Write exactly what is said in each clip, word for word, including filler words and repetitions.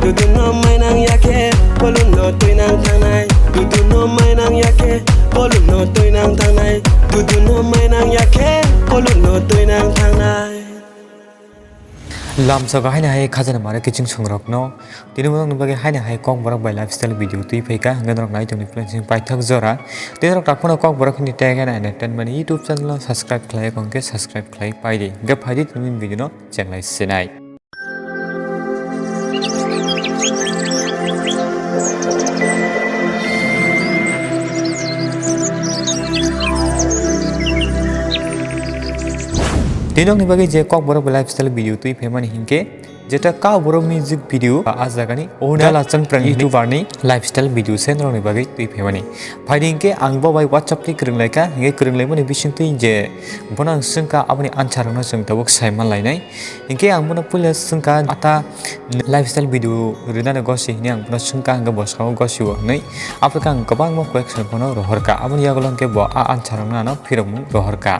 Dudu no mainang yakhe, kolum no tuinang thangnai. Dudu no mainang yakhe, kolum no tuinang thangnai. Dudu no mainang yakhe, kolum no tuinang thangnai. Lamsogo haino hai khajana mare kiching songrokno. Tini bo nokni bagwi haino hai kokborok bai lifestyle video twi phaikha, hwnkhe norok nai tongni plan sing paithak jora. Tei norok takhwno kokborok hwnwi tei khe entertainment YouTube channel no subscribe khlai, hwnkhe subscribe khlai paidi. Hwnkhe phaidi tini video no chenglai sinai. Tei nokni bagwi je kokborok bai lifestyle video twi phaimani hinkhe, jeta kokborok music video a jagani owner Dalachang prank YouTuber ni lifestyle video se nokni bagwi twi phaimani. Phaidi hinkhe ang bo bai WhatsApp twi kwrwng laikha, hinkhe kwrwng laimani bisingtwi je bono ang swngkha aboni answer rokno chwng tabuk sai manlainai. Hinkhe ang bono puila swngkha ata lifestyle video rwnani gosi hinwi ang bono swngkha, hinkhe bo sao gosio hinwi. Aphuru khe ang kwbangma question bono rohorkha, aboni yagulo hinkhe bo a answer rokno ano phirokmung rohorkha.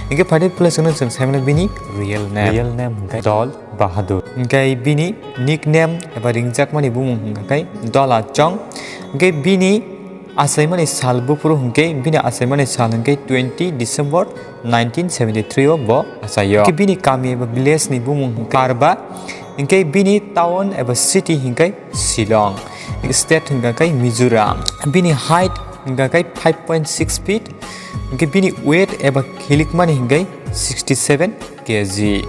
Hinkhe phaidi puila swngno chwng sai mano bini real name. Real name hinkhe Dol Bahadur. Hinkhe bini nickname eba ringjakmani bumung hinkhe Dola Chong. Hinkhe bini achaimani sal buphuru hinkhe bini achaimani sal hinkhe twenty December nineteen seventy three o bo achaio. Hinkhe bini kami eba village ni bumung hinkhe Karba, hinkhe bini town eba city hinkhe Shillong, state hinkhe Mizoram. Bini height hinkhe five point six feet, hinkhe bini weight eba khilikmani hinkhe sixty seven K G.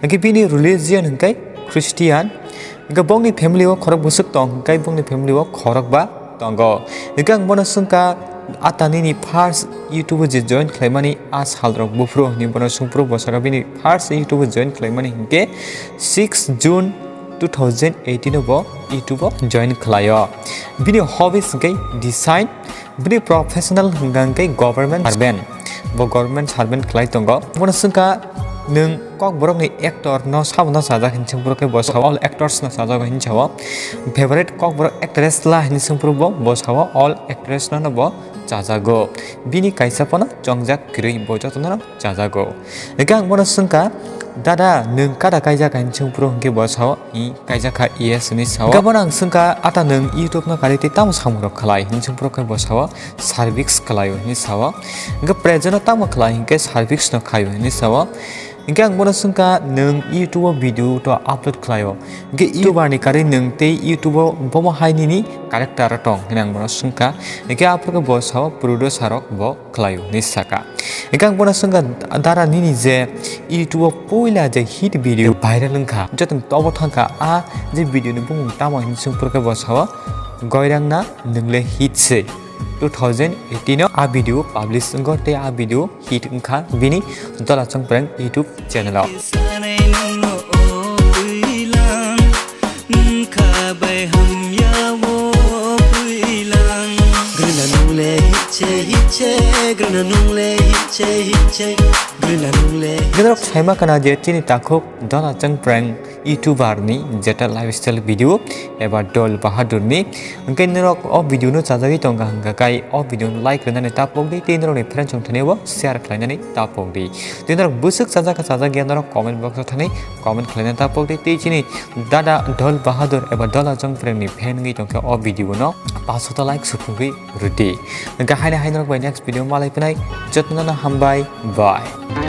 Hinkhe bini religion hinkhe Christian. Hinkhe bongni family o khorok bwswk tong, hinkhe bongni family o khorok ba tongo. Hinkhe ang bono swngkha, "Ata nini first YouTube o je join khlaimani a sal rok buphuru?" hinwi bono swngphuru, bo sakha bini first YouTube o join khlaimani hinkhe six June two thousand eighteen o bo YouTube o join khlaio. Bini hobbies hinkhe design, bini professional hinkha hinkhe government servant. Bo government servant khlai tongo. Bono swngkha, "Nwng kokborokni actor no sabono chajak?" hinwi swngphuru khe bo sao, "All actors no chajago," hinwi sao. "Favorite kokborok actress la?" hinwi swngphuru bo, bo sao, "All actress no no bo chajago." Bini kaisa phano chongjak kwrwi, bo jotono chajago. Hinkhe ang bono swngkha, "Dada, nwng kada kaijak?" hinwi swngphuru hinkhe bo sao, "I kaijakha, yes," hinwi sao. Hinkhe bono ang swngkha, "Ata nwng YouTube no kari tei tamo samungrok khlai?" hinwi swngphuru khe bo sao, "Service khlaio," hinwi sao. Hinkhe present no tamo khlai hinkhe service no khaio hinwi sao. Hinkhe ang bono swngkha, "Nwng YouTube o video to upload khlaio, hinkhe YouTuber ni kari nwng tei YouTube o bomo hai nini character tong?" hinwi ang bono swngkha. Hinkhe aphuru khe bo sao, "Producer rok bo khlaio," hinwi sakha. Hinkhe ang bono swngkha, "Dada, nini je YouTube o puila je hit video viral wngkha, jotoni tobo thangkha, a je video ni bumung tamo?" hinwi swngphuru khe bo sao, "Goirang na, nwng le hit se." Two thousand eighteen o a video publish wngkha tei a video hit wngkha bini Dola Chong Prank YouTube channel o. Sanai nungno o bwilang, wngkha bai hamya o bwilang. Grwna nungle hitche hitche, grwna nungle hitche hitche, grwna nungle. Hinkhe norok saima khna je chini takhuk Dola Chong Prank YouTuber ni jeta lifestyle video eba Dol Bahadur ni. Hinkhe norok o video no chajagwi tongkha hinkha khe o video no like rwnani tapok di tei norokni friends rok thani bo share khlainani tapok di. Tei norok bwswk chajakha chajakya norok comment box o thani comment khlaina tapok di tei chini dada Dol Bahadur eba Dola Chong Prank ni fan wngwi tongkhe o video no paanch sota like suphungwi rwdi. Hinkhe haino hai norok bai next video malai phinai, jotono no hambai, bye.